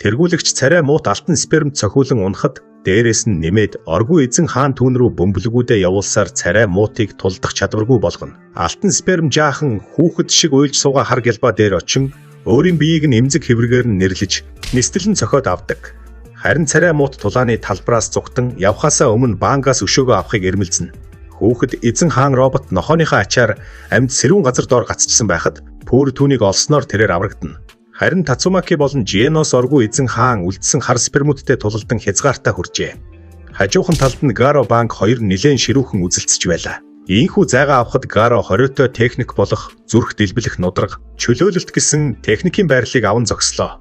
Тэргүүлэгч царай муут алтан спермд цохиулан унахад дээрээс нь нэмээд оргүй эзэн хаан түүн рүү бөмбөлгүүдээ явуулсаар царай муутыг тулдах чадваргүй болгоно. Алтан сперм жаахан хүүхэд шиг уйлж суугаа хар гялбаа дээр очин өөрийн биеийг нь эмзэг хэврэгээр нь нэрлэж нислэн цохиод авдаг. Харин царай муут тулааны талбараас зугтан явхаасаа өмнө баангаас өшөөгөө авахыг эрмэлзэнэ. Хүүхэд эзэн хаан робот нохооныхоо ачаар амьд сэрүүн газар доор гацчихсан байхад Пүүр түүнийг олсноор тэрээр аврагдана. Харин Тацумаки болон Жиенос оргүй эзэн хаан үлдсэн хар спермүүдтэй тулалдан хязгаартаа хүрчээ. Хажуухан талд нь Гаро банк хоёр нилээн ширүүхэн үзэлцэж байлаа. Ийхүү зайгаа авахад Гаро хориотой техник болох зүрх дэлбэлэх нудраг, чөлөөлөлт гэсэн техникийн байрлалыг аван зогслоо.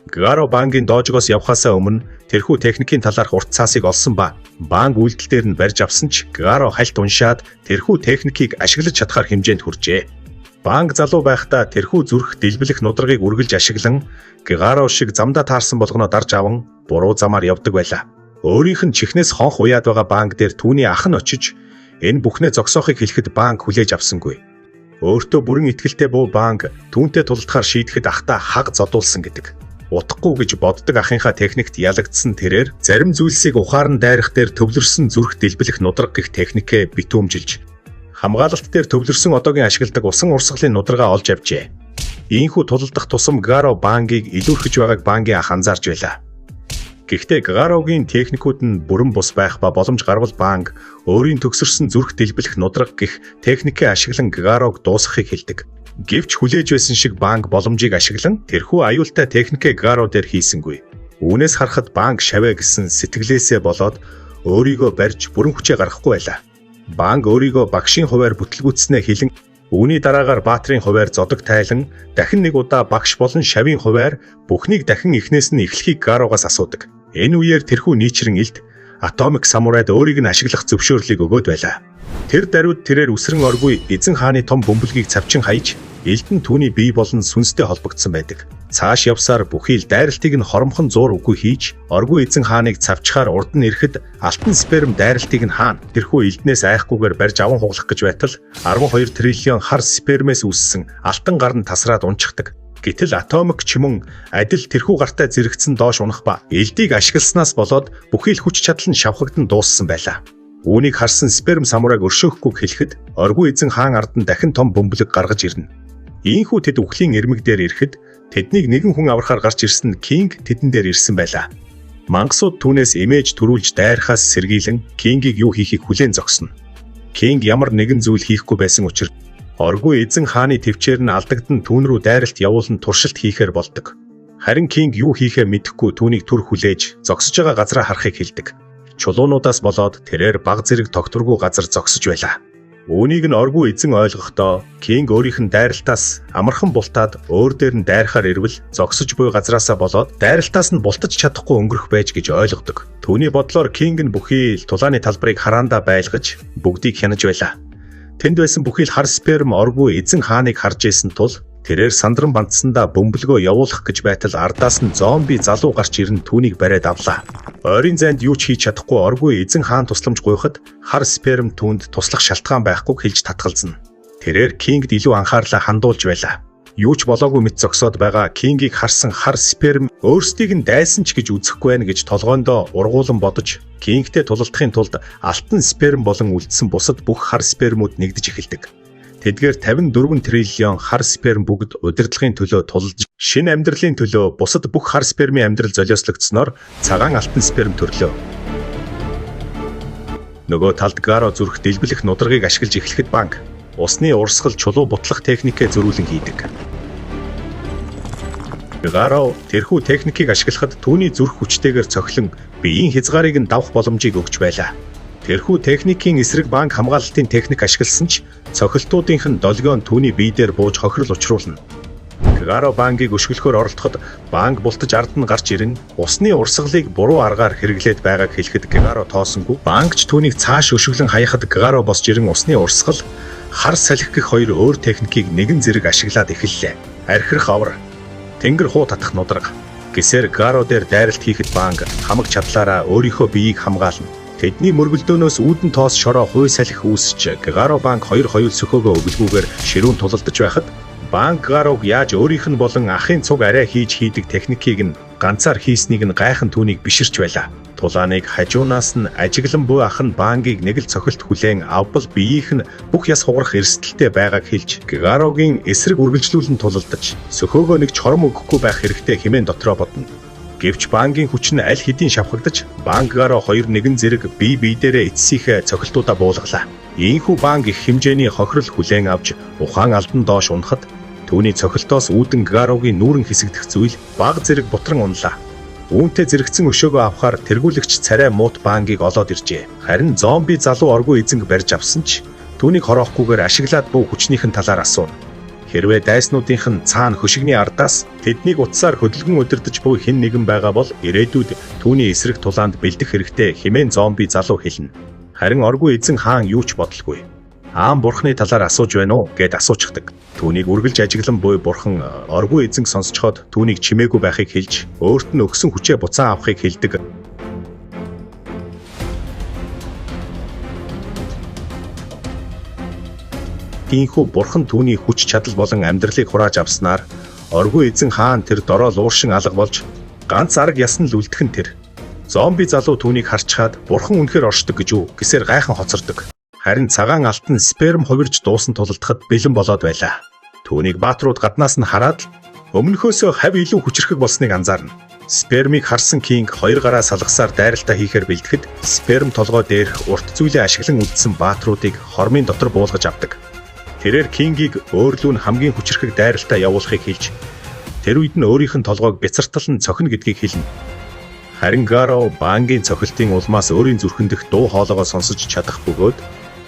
Гаро бангийн доожгоос явхаасаа өмнө тэрхүү техникийн талаарх урт цаасыг олсон ба банк үйлдэл дээр нь барьж авсан ч Гаро хальт уншаад тэрхүү техникийг ашиглаж чадхаар хэмжээнд хүрчээ. Банк залуу байхдаа тэрхүү зүрх дэлбэлэх нударгыг үргэлж ашиглан Гаро шиг замдаа таарсан болгоноо дарж аван буруу замаар явдаг байлаа. Өөрийнх нь чихнээс хонх уяад байгаа банк дээр түүний ах нь очиж энэ бүхнээ зогсоохыг хэлэхэд банк хүлээж авсангүй. Өөртөө бүрэн итгэлтэй буу банк түүнтэй тулалдахаар шийдэхэд ахтаа хаг зодуулсан гэдэг. Утгагүй гэж боддог ахынхаа техникт ялагдсан тэрээр зарим зүйлсийг ухаан дайрах дээр төвлөрсөн зүрх дэлбэлэх нудраг гэх техникээ битүүмжилж хамгаалалт дээр төвлөрсөн одоогийн ашигладаг усан урсгалын нударгаа олж авчээ. Ийхүү тулалдах тусам Гаро бангийг илүүрхэж байгааг бангийн ах анзаарч байлаа. Гэхдээ Гарогийн техникүүд нь бүрэн бус байх ба боломж гарвал банк өөрийн төгсөрсөн зүрх дэлбэлэх нудраг гэх техникээ ашиглан Гарог дуусгахыг хэлдэг. Гэвч хүлээж байсан шиг банк боломжийг ашиглан тэрхүү аюултай техникээ Гаро дээр хийсэнгүй. Үүнээс харахад банк шавэ гэсэн сэтгэлээсээ болоод өөрийгөө барьж бүрэн хүчээ гаргахгүй байлаа. Банк өөрийгөө багшийн хувиар бүтлгүүцснээ хэлэн үүний дараагаар баатрын хувиар зодог тайлан дахин нэг удаа багш болон шавийн хувиар бүхнийг дахин эхнээс нь эхлэхийг Гарогоос асуудаг. Энэ үеэр тэрхүү нийчрэн элд Atomic Samurai-д өөрийг нь ашиглах зөвшөөрлийг өгөөд байлаа. Тэр даруйд тэрээр үсрэн оргүй эзэн хааны том бөмбөлгийг цавчин хаяж элд нь түүний бие болон сүнстэй холбогдсон байдаг. Цааш явсаар бүхий л дайралтыг нь хоромхон зуур үгүй хийж оргүй эзэн хааныг цавчхаар урд нь ирэхэд алтан сперм дайралтыг нь хаана. Тэрхүү элднээс айхгүйгээр барьж аван хуглах гэж байтал 12 триллион хар спермээс үүссэн алтан гар нь тасраад унчихдаг. Гэтэл Atomic чимүн адил тэрхүү гартай зэрэгцэн доош унах ба элдийг ашигласнаас болоод бүхий л хүч чадал нь шавхагдан дууссан байлаа. Үүнийг харсан сперм самурайг өршөөхгүй хэлэхэд оргүй эзэн хаан ард нь дахин том бөмбөлөг гаргаж ирнэ. Ийхүү тэд үхлийн ирмэг дээр ирэхэд тэднийг нэгэн хүн аврахаар гарч ирсэн Кинг тэдэн дээр ирсэн байлаа. Мангасууд түүнээс эмээж түрүүлж дайрахаас сэргийлэн Кингийг юу хийхийг хүлээн зогсно. Кинг ямар нэгэн зүйл хийхгүй байсан учир оргүй эзэн хааны төвчээр нь алдагдан түүн рүү дайралт явуулан туршилт хийхээр болдог. Харин Кинг юу хийхээ мэдэхгүй түүнийг түр хүлээж зогсож байгаа газраа харахыг хэлдэг. Чулуунуудаас болоод тэрээр баг зэрэг тогтворгүй газар зогсож байлаа. Үүнийг нь оргүй эзэн ойлгохдоо Кинг өөрийнх нь дайралтаас амархан бултаад өөр дээр нь дайрахаар ирвэл зогсож буй газраасаа болоод дайралтаас нь бултаж чадахгүй өнгөрөх байж гэж ойлгодог. Түүний бодлоор Кинг нь бүхий л тулааны талбарыг хараандаа байлгаж бүгдийг хянаж байлаа. Тэнд байсан бүхий л хар сперм оргүй эзэн хааныг харж исэн тул тэрээр сандран бантсандаа бөмбөлгөө явуулах гэж байтал ардаас нь зомби залуу гарч ирэн түүнийг бариад авлаа. Ойрын зайд юу ч хийж чадахгүй оргүй эзэн хаан тусламж гуйхад хар сперм түүнд туслах шалтгаан байхгүйг хэлж татгалзана. Тэрээр Кингд илүү анхаарлаа хандуулж байлаа. Юу ч болоогүй мэт зогсоод байгаа Кингийг харсан хар сперм өөрсдийг нь дайсан ч гэж үзэхгүй байх гэж толгойндоо ургуулan бодож Кингтэй тулалдахын тулд алтан сперм болон үлдсэн бусад бүх хар спермүүд нэгдэж эхэлдэг. Тэдгээр 54 триллион хар сперм бүгд удирдлагын төлөө тулалдж шинэ амьдралын төлөө бусад бүх хар спермийн амьдрал золиослогдсноор цагаан алтан сперм төрлөө. Нөгөө талд Гаро зүрх дэлбэлэх нударгыг ашиглаж эхлэхэд банк усны урсгал чулуу бутлах техникээ зөрүүлэн хийдэг. Гаро тэрхүү техникийг ашиглахад түүний зүрх хүчтэйгээр цохилон биеийн хязгаарыг нь давах боломжийг өгч байлаа. Тэрхүү техникийн эсрэг банк хамгаалалтын техник ашигласан ч цохилтуудынх нь долгион түүний бие дээр бууж хохирол учруулна. Гаро банкийг өшгөлөхөөр оролдоход банк бултаж ард нь гарч ирэн усны урсгалыг буруу аргаар хэрэглээд байгааг хэлэхэд Гаро тоосонгүй. Банк ч түүнийг цааш өшөглөн хаяхад Гаро босч ирэн усны урсгал, хар салхи гэх хоёр өөр техникийг нэгэн зэрэг ашиглаад эхэллээ. Архирах овор, тэнгэр хуу татах нудраг гэсээр Гаро дээр дайралт хийхэд банк хамаг чадлаараа өөрийнхөө биеийг хамгаална. Тэдний мөргөлдөөнөөс үүдэн тоос шороо хуй салхи үүсч Гаро банк хоёр хоёул сөхөөгөө өгөлгүйгээр ширүүн тулалдаж байхад банк Гарог яаж өөрийнх нь болон ахын цуг арай хийж хийдэг техникийг нь ганцаар хийснийг нь гайхан түүнийг биширч байлаа. Тулааныг хажуунаас нь ажиглан буй ах нь Бангийг нэг л цохилт хүлээн авбал биеийнх нь бүх яс хугарах эрсдэлтэй байгааг хэлж Гарогийн эсрэг үргэлжлүүлэн тулалдаж сөхөөгөө нэг ч хором өгөхгүй байх хэрэгтэй хэмээн дотроо бодно. Гэвч Бангийн хүч нь аль хэдийн шавхагдаж Банг Гаро хоёр нэгэн зэрэг бие бие дээрээ эцсийнхээ цохилтуудаа буулгалаа. Ийхүү Банг их хэмжээний хохирол хүлээн авч ухаан алдан доош унахад түүний цохилтоос үүдэн Гарогийн нүүрэн хэсэгдэх зүйл баг зэрэг бутран унлаа. Үүнтэй зэрэгцэн өшөөгөө авахар тэргүүлэгч царай муут Бангийг олоод иржээ. Харин зомби залуу оргуу эзэнг барьж авсан ч түүнийг хороохгүйгээр ашиглаад буй хүчнийхэн талаар асууна. Хэрвээ дайснуудынх нь цаана хөшигний ардаас тэднийг утсаар хөдөлгөн удирдах буй хэн нэгэн байгаа бол ирээдүйд түүний эсрэг тулаанд бэлдэх хэрэгтэй хэмээн зомби залуу хэлнэ. Харин оргуу эзэн хаан юу ч бодлогүй. Аан бурхны талаар асууж байна уу гэд асуучдаг. Түүнийг үргэлж ажиглан буй бурхан оргуу эзэн сонсцоход түүнийг чимээгүй байхыг хэлж, өөрт нь өгсөн хүчээ буцаан авахыг хэлдэг. Тийхүү бурхан түүний хүч чадал болон амьдралыг хурааж авснаар оргуу эзэн хаан тэр дороо лууршин алга болж ганц арга ясан л үлдэх нь тэр. Зомби залуу түүнийг харчхаад бурхан үнэхээр оршдог гэж үү гэсээр гайхан хоцордог. Харин цагаан алтан сперм хувирж дуусан тулалдахад бэлэн болоод байлаа. Түүнийг баатрууд гаднаас нь хараад л өмнөхөөсөө хав илүү хүчрхэг болсныг анзаарна. Спермийг харсан Кинг хоёр гараа салгасаар дайралтаа хийхээр бэлтгэхэд сперм толгой дээрх урт зүйлээ ашиглан үлдсэн баатруудыг хормын дотор буулгаж авдаг. Тэрээр Кингийг өөрлөө нь хамгийн хүчрхэг дайралтаа явуулахыг хэлж, тэр үед нь өөрийнх нь толгойг бяцартал нь цохино гэдгийг хэлнэ. Харин Гаро Бангийн цохилтын улмаас өөрийн зүрхэн дэх дуу хоолойгоо сонсож чадах бөгөөд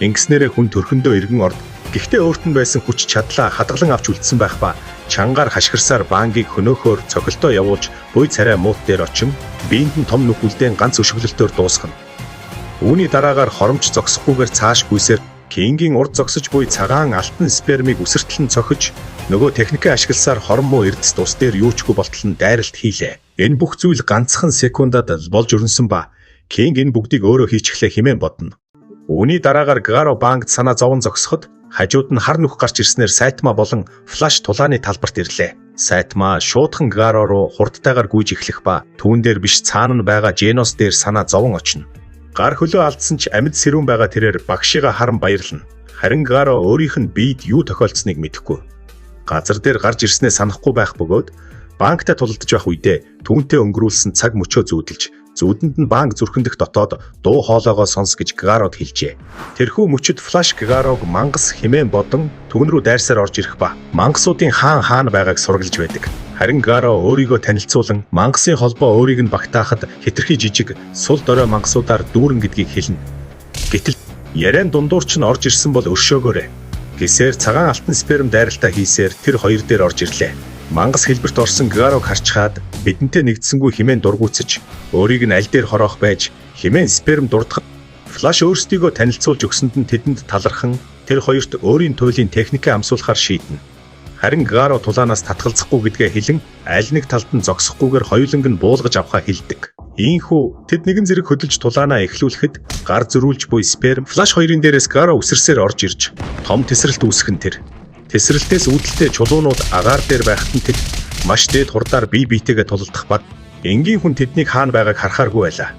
ингэснээрээ хүн төрхөндөө эргэн орд. Гэхдээ өөрт нь байсан хүч чадлаа хадгалан авч үлдсэн байх ба чангаар хашгирсаар Бангийг хөнөөхөөр цохилтоо явуулж буй царай муут дээр очин биеинд нь том нүх үлдээн ганц өшөглөлтөөр дуусгана. Үүний дараагаар хоромч зогсохгүйгээр цааш гүйсээр Кингийн урд зогсож буй цагаан алтан спермийг үсэртэл нь цохиж нөгөө техникээ ашигласаар хором муу эрдэс тус дээр юучгүй болтол нь дайралт хийлээ. Энэ бүх зүйл ганцхан секундад болж өрнсөн ба Кинг энэ бүгдийг өөрөө хийчихлээ хэмээн бодно. Үүний дараагаар Гаро Бангд санаа зовон зогсоход хажууд нь хар нүх гарч ирснээр Сайтма болон Флаш тулааны талбарт ирлээ. Сайтма шуудхан Гаро руу хурдтайгаар гүйж эхлэх ба түүн дээр биш цаана нь байгаа Женос дээр санаа зовон очино. Гар хөлөө алдсан ч амьд сэрүүн байгаа тэрээр багшигаа харан баярлна. Харин Гаро өөрийнх нь биед юу тохиолдсныг мэдэхгүй. Газар дээр гарч ирснээ санахгүй байх бөгөөд банктай тулалдаж байх үедээ түүнтэй өнгөрүүлсэн цаг мөчөө зүүдэлж зүүдэнд нь банк зүрхэн дэх дотоод дуу хоолойгоо сонс гэж Гарод хэлжээ. Тэрхүү мөчид Флаш Гарог мангас хэмээн бодон түүн рүү дайрсаар орж ирэх ба мангасуудын хаан хаана байгааг сургалж байдаг. Харин Гаро өөрийгөө танилцуулан мангасын холбоо өөрийг нь багтаахад хэтэрхий жижиг сул дорой мангасуудаар дүүрэн гэдгийг хэлнэ. Гэтэл яриан дундуур ч нь орж ирсэн бол өршөөгөөрэй гэсээр цагаан алтан сперм дайралтаа хийсээр тэр хоёр дээр орж ирлээ. Мангас хэлбэрт орсон Гарог харчхаад бидэнтэй нэгдсэнгүй хэмээн дургуутсаж өөрийг нь аль дээр хороох байж хэмээн сперм дурдах. Флаш өөрсдийгөө танилцуулж өгсөнд нь тэдэнд талархан тэр хоёрт өөрийн туйлын техникээ амсуулахар шийднэ. Харин Гаро тулаанаас татгалзахгүй гэдгээ хэлэн аль нэг талд нь зогсохгүйгээр хоёуланг нь буулгаж авахаа хэлдэг. Ийхүү тэд нэгэн зэрэг хөдөлж тулаанаа эхлүүлэхэд гар зөрүүлж буй сперм Флаш хоёрын дээрээс Гаро үсэрсээр орж ирж том тесрэлт үүсгэх нь тэр. Тесрэлтээс үүдэлтэй чулуунууд агаар дээр байхад нь тэд маш дээд хурдаар бие биетэйгээ тулалдах ба энгийн хүн тэднийг хаана байгааг харахааргүй байлаа.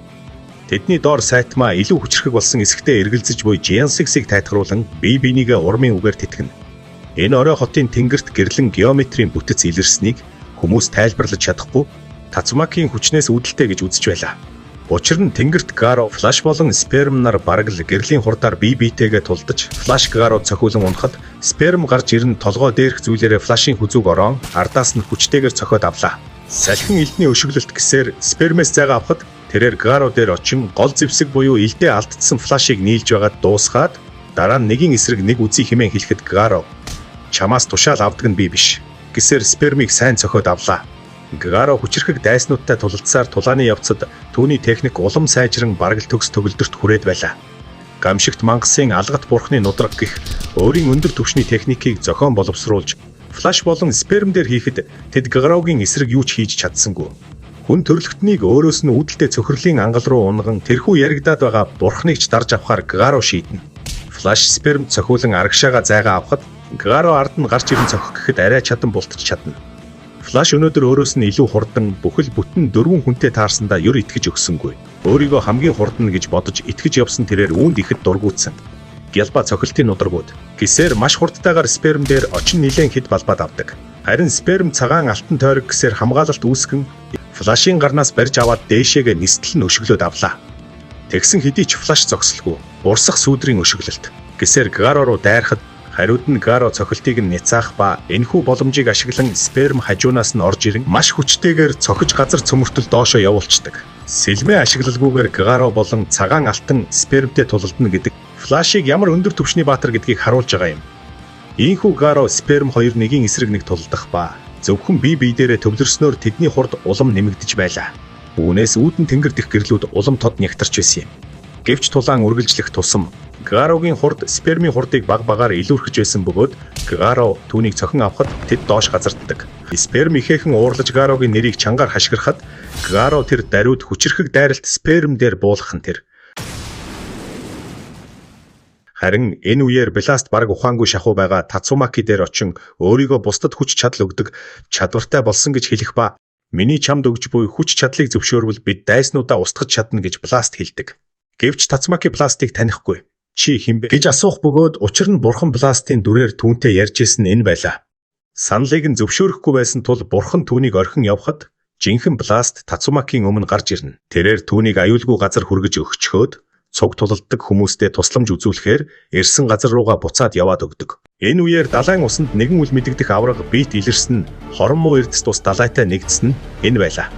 Тэдний доор Сайтма илүү хүчрхэг болсон эсэхтээ эргэлзэж буй Giant-ыг тайтгаруулан бие биенийгээ урмын үгээр тэтгэнэ. Энэ орой хотын тэнгэрт гэрлэн геометрийн бүтэц илэрснийг хүмүүс тайлбарлаж чадахгүй Тацумакийн хүчнээс үүдэлтэй гэж үзэж байлаа. Учир нь тэнгэрт Гаро, Флаш болон сперм нар бараг л гэрлийн хурдаар бие биетэйгээ тулдаж Флаш Гаро цохиулан унахад сперм гарч ирэн толгой дээрх зүйлээрээ Флашийн хүзүүг ороон ардаас нь хүчтэйгээр цохиод авлаа. Салхин элдний өшөглөлт гэсээр спермээс зайгаа авахад тэрээр Гаро дээр очин гол зэвсэг буюу элдээ алдсан Флашийг нийлж байгаад дуусгаад дараа нь нэгийн эсрэг нэг үзий хэмээн хэлэхэд Гаро чамаас тушаал авдаг нь би биш гэсээр спермийг сайн цохиод авлаа. Гаро хүчрхэг дайснуудтай тулалдсаар тулааны явцад түүний техник улам сайжран бараг л төгс төгөлдөрт хүрээд байлаа. Гамшигт мангасын алгат бурхны нудраг гэх өөрийн өндөр түвшний техникийг зохион боловсруулж Флаш болон сперм дээр хийхэд тэд Гарогийн эсрэг юу ч хийж чадсангүй. Хүн төрөлхтнийг өөрөөс нь үүдэлтэй цөхрөлийн ангал руу унган тэрхүү яригадаад байгаа бурхныг ч дарж авахар Гаро шийднэ. Флаш сперм цохиулан арагшаага зайгаа авахад Гаро ард нь гарч ирэн цохих гэхэд арай чадан бултаж чадна. Флаш өнөөдөр өөрөөс нь илүү хурдан бүхэл бүтэн 4 хүнтэй таарсандаа ер итгэж өгсөнгүй. Өөрийгөө хамгийн хурдан гэж бодож итгэж явсан тэрээр үүнд ихэд дургуутсан. Гялба цохилтын нударгууд гисээр маш хурдтайгаар сперм дээр очин нилээн хэд балбаад авдаг. Харин сперм цагаан алтан тойрог гэсээр хамгаалалт үүсгэн Флашийн гарнаас барьж аваад дээшээгээ нистэл нь өшөглөөд авлаа. Тэгсэн хэдий ч Флаш зогсолгүй. Урсах сүүдрийн өшөглөлт. Гисээр Гаро руу дайрахад хариуд нь Гаро цохилтыг нь няцаах ба энэхүү боломжийг ашиглан сперм хажуунаас нь орж ирэн маш хүчтэйгээр цохиж газар цөмөртөл доошо явуулцдаг. Сэлмээ ашиглалгүйгээр Гаро болон цагаан алтан спермтэй тулалдана гэдэг Флашийг ямар өндөр түвшний баатар гэдгийг харуулж байгаа юм. Ийхүү Гаро сперм хоёр нэгийн эсрэг нэг тулалдах ба зөвхөн бие бие дээрээ төвлөрснөөр тэдний хурд улам нэмэгдэж байлаа. Үүнээс үүдэн тэнгэр дэх гэрлүүд улам тод нягтарч байсан юм. Гэвч тулаан үргэлжлэх тусам Гарогийн хурд спермийн хурдыг баг багаар илүүрхэж байсан бөгөөд Гаро түүнийг цохин авахад тэд доош газарддаг. Сперм ихээхэн уурлаж Гарогийн нэрийг чангаар хашгирахад Гаро тэр даруйд хүчирхэг дайралт сперм дээр буулгах нь тэр. Харин энэ үеэр Бласт бараг ухаангүй шахуу байгаа Тацумаки дээр очин өөрийгөө бусдад хүч чадал өгдөг чадвартай болсон гэж хэлэх ба миний чамд өгж буй хүч чадлыг зөвшөөрвөл бид дайснуудаа устгах чадна гэж Бласт хэлдэг. Гэвч Тацумаки Бластыг танихгүй. Чи хэн бэ гэж асуух бөгөөд учир нь бурхан Бластын дүрээр түүнтэй ярьж исэн энэ байлаа. Саналыг нь зөвшөөрөхгүй байсан тул бурхан түүнийг орхин явхад жинхэнэ Бласт Тацумакийн өмнө гарч ирнэ. Тэрээр түүнийг аюулгүй газар хүргэж өгчхөөд цуг тулалддаг хүмүүстэй тусламж үзүүлэхээр ирсэн газар руугаа буцаад яваад өгдөг. Энэ үеэр далайн усанд нэгэн үл мэдэгдэх аварга бит илэрсэн нь хорон муу эрдэс тус далайтай нэгдсэн нь энэ байлаа.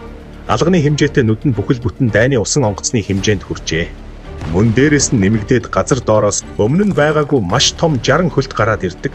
Алганы хэмжээтэй нүд нь бүхэл бүтэн дайны усан онгоцны хэмжээнд хүрчээ. Мөн дээрээс нь нэмэгдээд газар доороос өмнө нь байгаагүй маш том 60 хөлт гараад ирдэг.